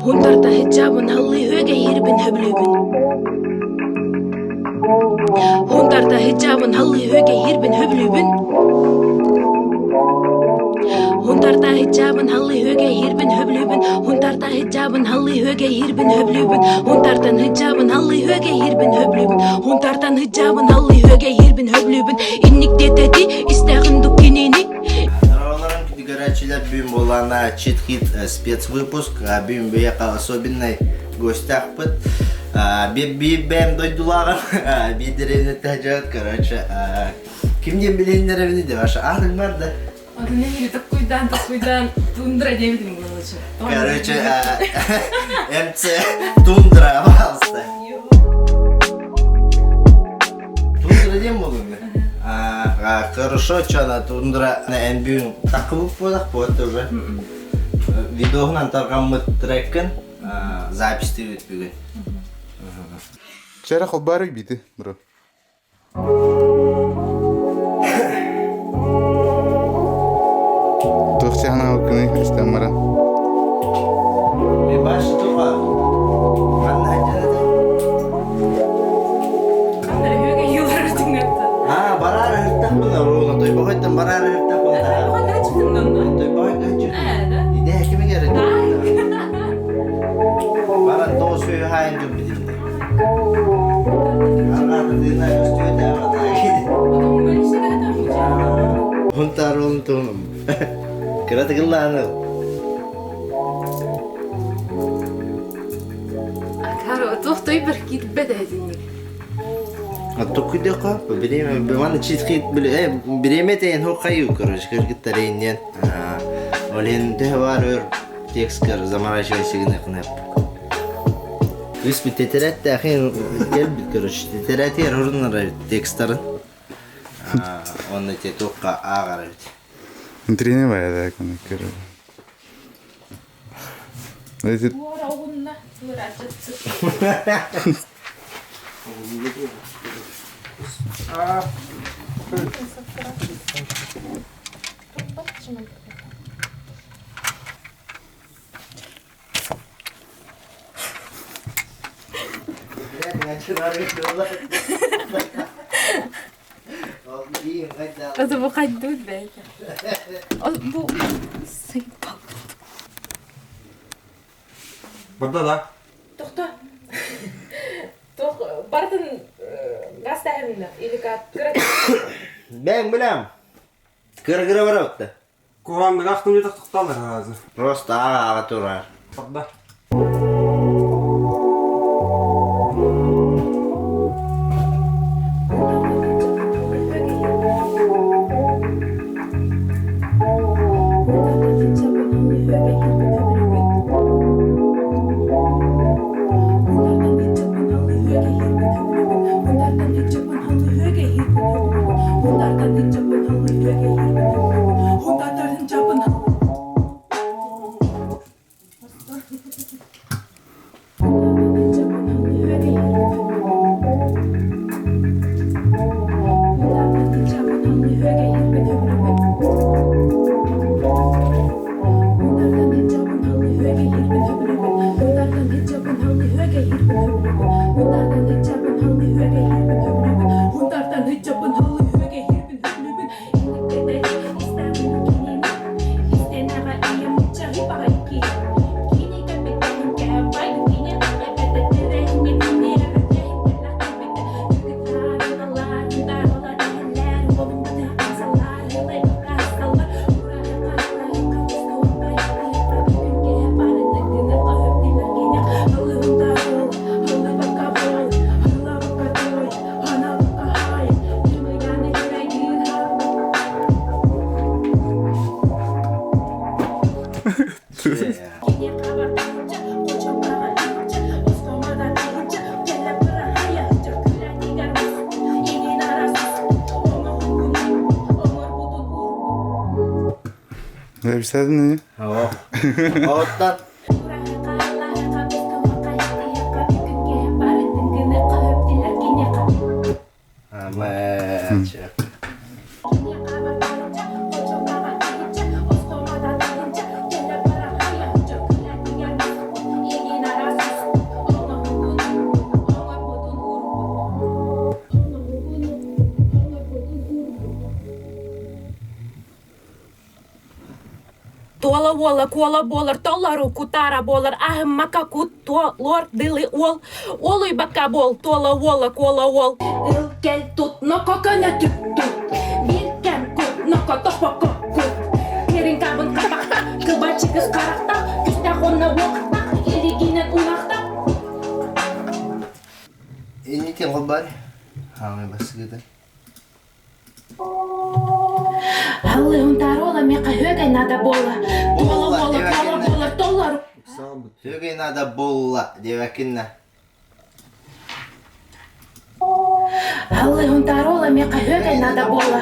Хунтарта хиджабын халлыы хөгэ хирбин хөблүүбүн. Хунтарта хиджабын халлыы хөгэ хирбин хөблүүбүн. Хунтарта хиджабын халлыы хөгэ хирбин хөблүүбүн. Хунтарта хиджабын халлыы хөгэ хирбин хөблүүбүн. Хунтартан хиджабын халлыы хөгэ хирбин хөблүүбүн. Хунтартан хиджабын халлыы хөгэ хирбин хөблүүбүн. Инник диэтэти истэҕин дук кинини. Здороваларым, күдүгэрээччилэр бүгүн буоллаана Чит-хит спецвыпуск. Бүгүн бэйэхэ особенный гостяхпыт. Биир бэйэм дойдулааҕым, биир дэриэбинэттэ дьон, короче, ким диэн билиһиннэрэбини де ваша аатыҥ бар да? Одунеһири токкуйдаан токкуйдаан тундра диэбитим короче. Короче, МЦ Тундра, пожалуйста. Тундра диэн буолуҥ Хорошо, чана тундра эн бүгүн такыбыт буолах буот уже. Видеоһунан тарҕаммыт треккин запись бүгүн. Чара холбары бити, бро. Туох сыһанаабыккыный истэн баран? Мен баш туха. Ханна ханна Аа, бараар ыһыктахпына руна тойбохойтон бараар ыһыктахпына. Тойбохойтон Иде кимигер Баран тоҕус сүүһү хаайын көрбүтүм. Арҕаатытыына көстүөтэ Хунтаар туһунум. Кыра тыгыллааны. Акаро туох тойбар киирбэт этинник. Оттоккуйдахха бириэмэ быманы читхит бириэмэ тэйэн хоккайу короче кыргыттар иннен олен төһө бар өр текстгар заморачивайся гына Үс бит тетэрээттээхин кэлбит короче тетэрээти эрорунар текстарын онно те туохха ааҕар эбит Интрине баяда көрө. Эти Это бу хайдыбыт бэйэтэ. Бу сыйпал. Барда да? Тохто. Тох бардын газ тәһәминә или как Бәң билем. Кыра-кыра барабытта. Куһаҥныгы ахтымньытах тохталлар аразы. Просто аҕа-аҕа турар. Барда. Эпсэдин ини. Оо. Оттан Амача. Туола уола куола буолар, толору кутара буолар, аһыммакка кут туолуор дылы уол. Уолуйбакка буол, туола уола куола уол. Ыл кэл тут, ноко көнө түк тут. Биир кэм кут, ноко тохпокко кут. Кэрин кабын хапахта, кыбачыгыс харахта, күстэх онно уохтах, илигинэн унахта. Инники холбар. Хаамай бассыгыта. Аллыһунтаарола миэхэ үөгэй наада буола. Туола буола, туола буола, толлор. Үөгэй наада буолла диэбэккин да. Аллыһунтаарола миэхэ үөгэй наада буола.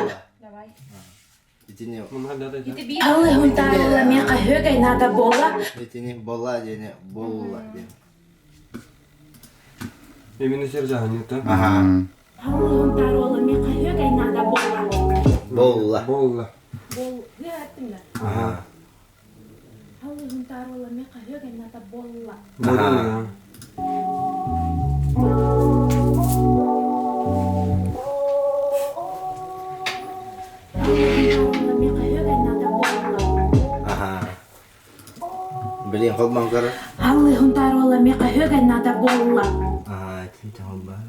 Итини Аллыһунтаарола миэхэ үөгэй наада буола. Итини буола диэни буолла диэн. Именно сержанта. Ага. Буолла. Буолла. Ага. Буолла. Ага. Блин, холбоон көрөр. Аа, итинтэ холбоон.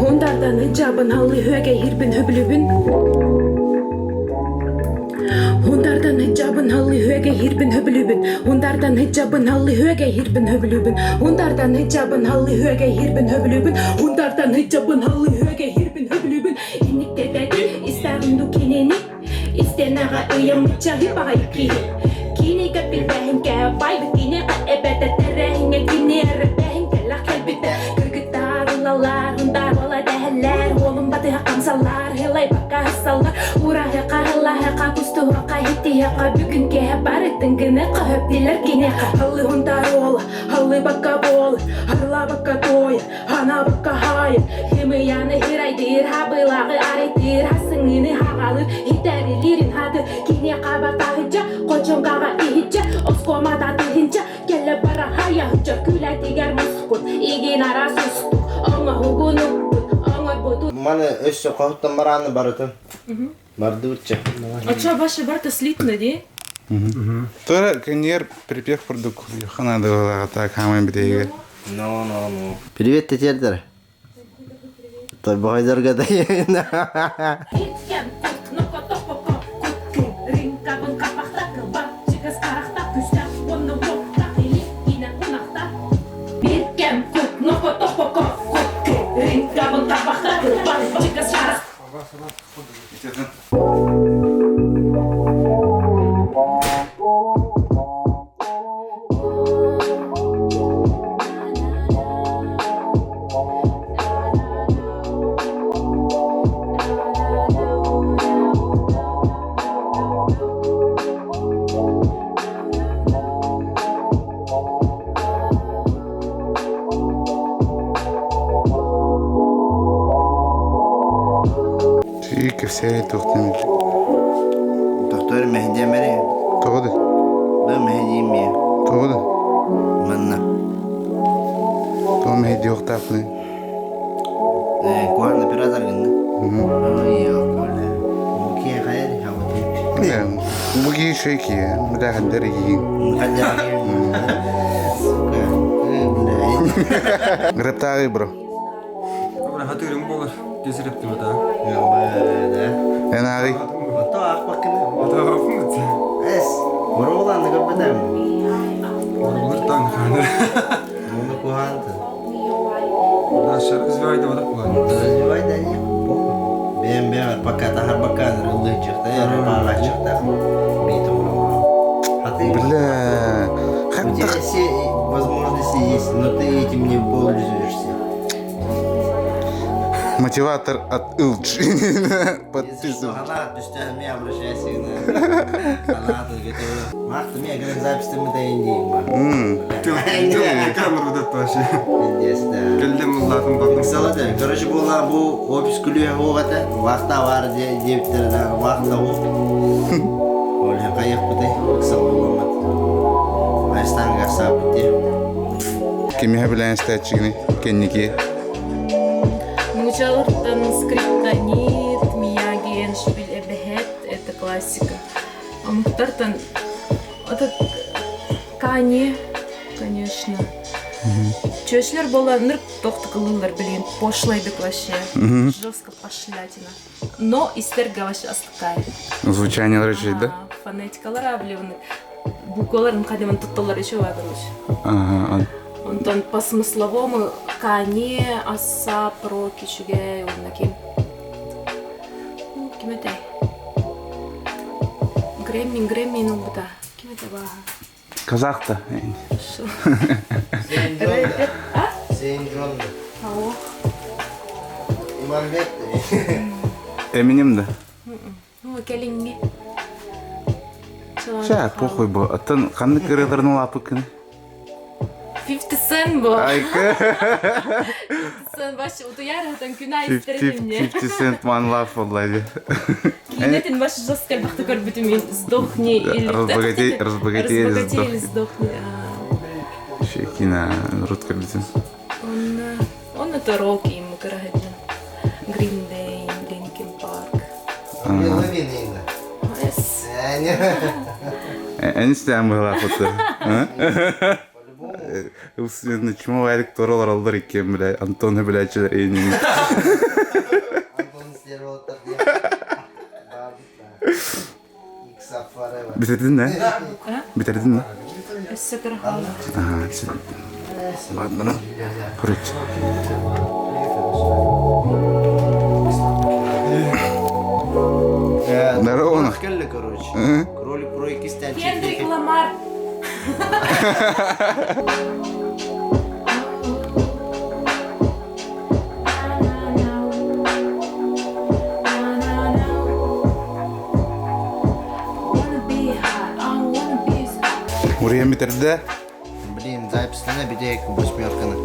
Хунтартан ыджабын халлы хөгэ хирбин хөблүбүн. Хунтартан ыджабын халлы хөгэ хирбин хөблүбүн. Хунтартан ыджабын халлы хөгэ хирбин хөблүбүн. Хунтартан ыджабын халлы хөгэ хирбин хөблүбүн. Хунтартан ыджабын халлы хөгэ хирбин хөблүбүн. Инниккетэти истарынду кинини Истенаҕа ыйаммычча баҕай киһи. Киинэгэ билбэһиҥкэ байбыт киниэхэ эбэтэ тэрээһиҥҥэ кини эрэ бэһиҥкэлэх кэлбитэ. Кыргыттар ылаллар, ынтаарыла дэһэллэр, уолум батыһа хамсаллар, хилайбакка аһыссаллар, ураһыха, ыллаһыха, кустуһуха, хиттиһэхэ, бүгүн киэһэ барытын гыныха хөптилэр киниэхэ. Халлы хунтаар уола, халлыбакка буола, арылаабакка туойа, Ханаабыкка хаайын, хымыйаны хирайдыыр, хабылааҕы арыйтыыр, хасыҥыны хаҕалыыр, хитэрилиирин хатыр, киниэхэ батаһычча, хочоҥкаҕа иһиччэ, оскуомата тыһынча, кэлэ бара хайаһычча, күлэтигэр мускут, игин араас устук, оҥоһугун укпут, оҥорбутун. Маны өссө хоһуттан барааны барытын. Бардыбытча. А что, ваша барта слитно, де? Тура кэнниэр припев курдук ханадылаҕа так хаамай битейгер. No, no, no. Привет, тетердер. Торбоҕойдорго да Кэпсээри туохтан Доктор мэһдиэмэри. Тоҕо да? Да мэһдиимиэ. Тоҕо да? Манна. Тоҕо мэһдиэхтаахпыный? Куһаҕан оператор гынна. Ой, алкоголь. Бу хайар Бу киһи үчүгэй киһи, бытааһындар игиин. Сука. Бля. Рэптааҕый бро. Бра хатырым болар. Тез рэптим это. Эн ааҕый. Ото аахпаккын. Эс. Боруолаанны көрбөтөм. Боруулар таң ханыр. Муну куһаанты. Дальше развивай да вот план. Развивай да не. Бэм бэм пока тахар бакка рылды чыкта, рыбага чыкта. Бит Бля. У тебя все возможности есть, но ты этим не пользуешься. Мотиватор от Илч. Подписывай. Она, то мне обращайся. Она тут готова. Махта, мне говорят, запись там это Индия. Камеру да вообще. Кэллим улахан бардым. Салата, короче, була бу офис күлүө хугата, вахта бар диэбиттэр вахта уу. Ол кайыппыты, ыксал буламат. Айстанга сааппыты. Кимиһэ билэн истээччигини кэнники. Мучалартан скриптонит, Мияги, Эншпиль, Эбэхэт, это классика. Омуктартан Это Кани, конечно. Чөчлөр боланыр тохтукулулар, блин, пошлайдык вообще. Жестко пошлятина. Но истерге вообще астыкай. Звучание речи, да? Фонетикалар аблевны. Букваларын кадиман тутталар еще бар, короче. Ага. Онтон по смысловому Кани, Аса, Проки, Чугэй, оннаки. Ким этэй? Грэмми, Грэмми ылбыта. Ким этэ бааһа? Казахта. Рэпер. А? Сейн Джон. Ох. Иманбет. Эминем да. Ну, кэлиҥҥи. Ча, похуй бу. Аттан ханнык ырыаларын улааппыккын? 50 Cent бу. Айка. 50 Cent вообще утуйар хатан күн аайы истэрин эмне. 50 Cent One Love буолла. Киинэтин вообще жестко элбэхтик көрбүтүм мин сдохни или Разбогатей, разбогатей или разбогатей или сдохни. сдохни. Шекина, рут көрбүтүм. Он он это рок им кыраһыдьан. Green Day, Linkin Park. Левин инна. Эс. Эн истээн быһалаахпыт. По-любому. Чмо валик торолар алдар иккен бля, Антон билээчилер эйнин. Антон стереотар диэн. Икс forever. Битердин да? Битердин да? Өссө кыраһаала. Ага, Ладно, короче. Здорово. Келли, короче. Кролик про икистен Кендрик Ламар. Уруйан битерде. Блин, записьтана бидек восьмерканы.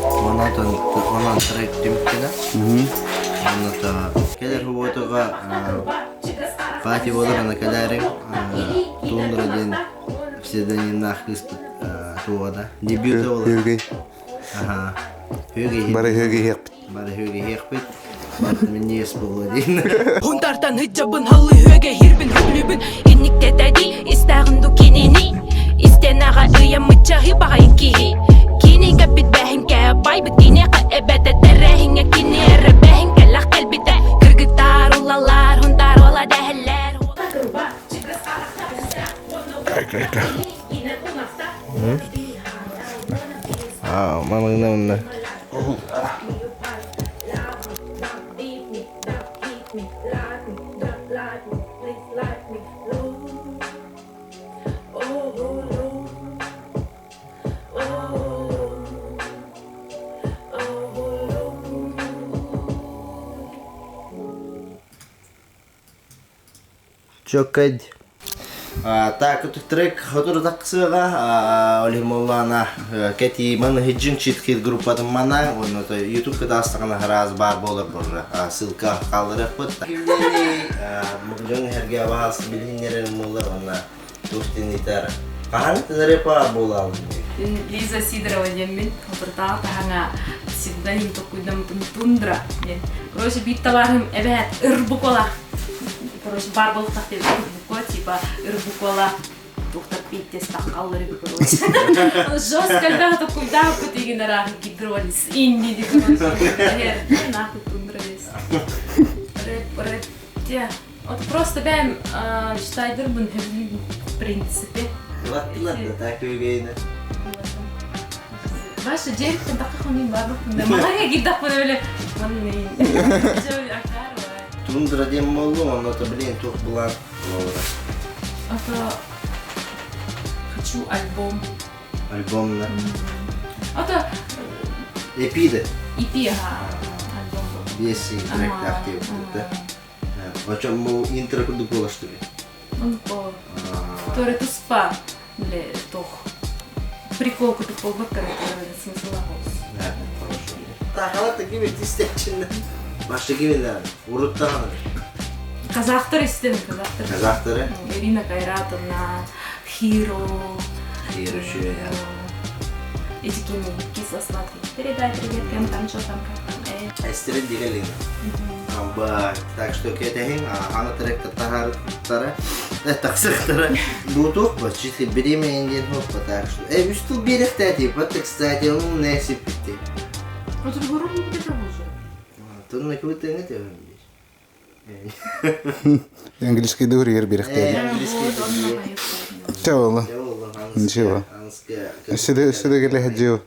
Онан онан трек түмүктена. Онна келер хуботуга пати болар ана калярим тундра ден псевдонимнах кыспыт туода. Дебют болар. Хүргэй. Аха. Хүргэй. Бары хүргэй хеппит. Бары хүргэй хеппит. Бары миннес болу дейін. Хунтартан хыджабын халлы хөге хирбин хөблүбүн Инниктетеди истагынду кинини Истенаға ыямычахы бағай киһи Кини кәппит бәһинкә байбыт кинеқа эбәтә тәрәһиңә кини әрі бәһинкә лах кәлбитә Кыргыттар улалар хунтар ола дәһәлләр Айка, айка. А, мама гына Чоккайд. Так, трек хотур тақсыға, олимоллана кэти ман хиджин чит хит группатын мана, он то YouTube кытастагана хараз бар болар борра. Ссылка калдырыппыт. Жон херге баас билиннерин мулар онна туштинитар. Кахан тенерепа болал. Лиза Сидорова диэммин отуртаҕа таһаҥа псевдоним токуйдам тундра диэн. Короче, биир табаарым эбээт ырбукола. Короче, бар болуктах деп ырбуко, типа ырбукола тухтар питтес тахкаллары короче. Жестко элбэх токуйдааппыт игин араах гидролиз инни ди короче. Нахуй тундра дес. Рэп, рэп, те. Вот просто бэм читайдырбын в принципе. Латтылар да так үйгейне. Ваша деревья так хунин бабы хунда. Мага гидах бөле. Манны. Тундра дем болду, онно то блин тух булан. Это хочу альбом. Альбомна. Это Эпиде. EP ага. Альбом. Беси трек актив да. Очом бу интро курдук болаштыр. Он по. Который туспа. Бле, тох. Прикол курдук болбак, который смысл ахос. Да, хорошо. Тахала такими тистечинде. Башта кимин Уруттан. Казахтар истен, казахтар. Казахтары? Ирина Кайратовна, Хиро. Хиро еще, я. Эти кини кисло-сладкий. Передай привет, кем там, что там, как там. Эстерин дигелин. Амба, так что кетехин, ана трек тахар тара. Тахсыахтара. Бу туох ба, чисто беременен диэн хуоппа, так что. Үс тыл биэрэхтээти, вот, кстати, он не сиппитти. Тунна кыбыттыҥа төһөн Английский дуһуругар биэрэхтээти. Чэ буолла. Ничего. Өссө да кэлэ сылдьыа.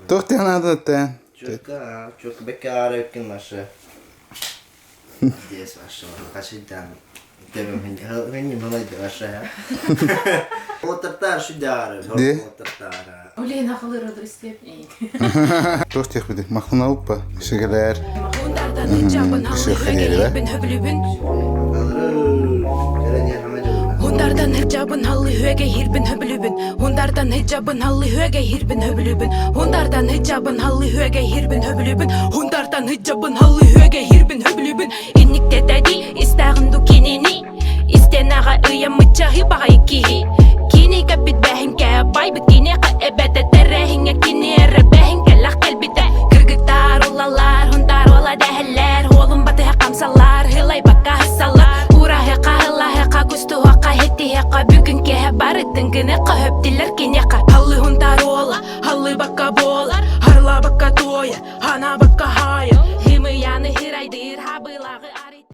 Туох диэн аата Чөккө, чөккө бэккэ аара өккүн Маша. Здесь Маша, хашидан. Олотартар шүдары, олотартар. Олейн ақылыр ыдыр Туох диэхпитий? Махтаналыппа. Сигэлээр. Хундардан хиджабын халли хөге хирбин хөбүлүбүн Хундардан хиджабын халли хөге хирбин хөбүлүбүн Хундардан хиджабын халли хөге хирбин хөбүлүбүн Хундардан хиджабын халли хөге хирбин хөбүлүбүн Инниктетэди истэҕин ду кинини Истэнаҕа ыйаммыччаһы баҕай киһи Кини кэппит бэһиҥкэ байбыт киниэхэ эбэтэ тэрэһиҥҥэ кини эрэ бэһиҥкэлэх кэлбитэ Кыргыттар улалар хунтаар уола дэһэллэр Уолун батыһа хамсаллар хылайбакка хасаллар Ураһыха хылаһыха кустуһаха хиттиһэхэ Бүгүн киэһэ барытын гыныха хөптилэр киниэхэ Халлы хунтаар уола халлыбакка буолар Харлаабакка туойар ханаабакка хаайар Хымыйаны хырайдыыр хабылаҕы.